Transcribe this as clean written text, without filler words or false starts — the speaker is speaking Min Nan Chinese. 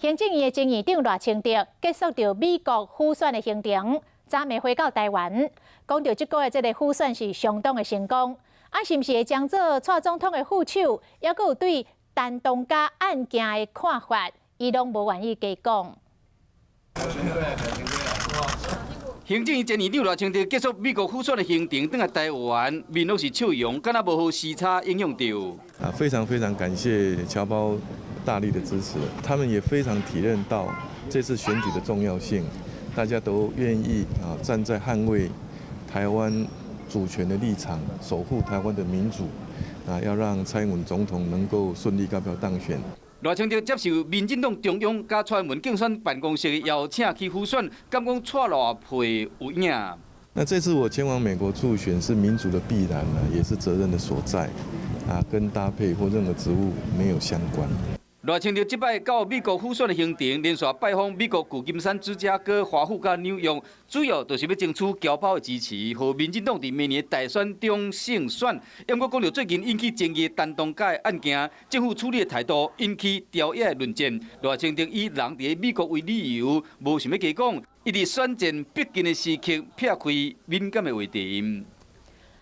行政院的前院長賴清德結束著美國輔選的行程，昨暝回到台灣，講著這個月這个輔選是相當的成功。啊，是毋是會將做蔡總統的副手，抑閣有對陳東家案件的看法，伊攏無願意加講。行政院前院長賴清德結束美國輔選的行程，轉來台灣，面攏是笑容，敢若無予時差影響著。啊，非常非常感謝僑胞大力的支持，他們也非常體認到這次選舉的重要性，大家都願意啊站在捍衛台灣主權的立場，守護台灣的民主，啊，要讓蔡英文總統能夠順利高票當選。賴清德接受民進黨中央佮蔡英文競選辦公室的邀請去輔選，敢講蔡賴配有影？那這次我前往美國助選是民主的必然呢，也是責任的所在，啊，跟搭配或任何職務沒有相關。賴清德這擺到美國輔選的行程，連續拜訪美國舊金山、芝加哥、華府佮紐約，主要就是欲爭取僑胞的支持，予民進黨佇明年大選中勝選。毋過講著最近引起爭議的陳東家案件，政府處理的態度引起朝野的論戰。賴清德以人佇美國為理由，無想欲加講，伊佇選戰逼近的時刻，避開敏感的話題。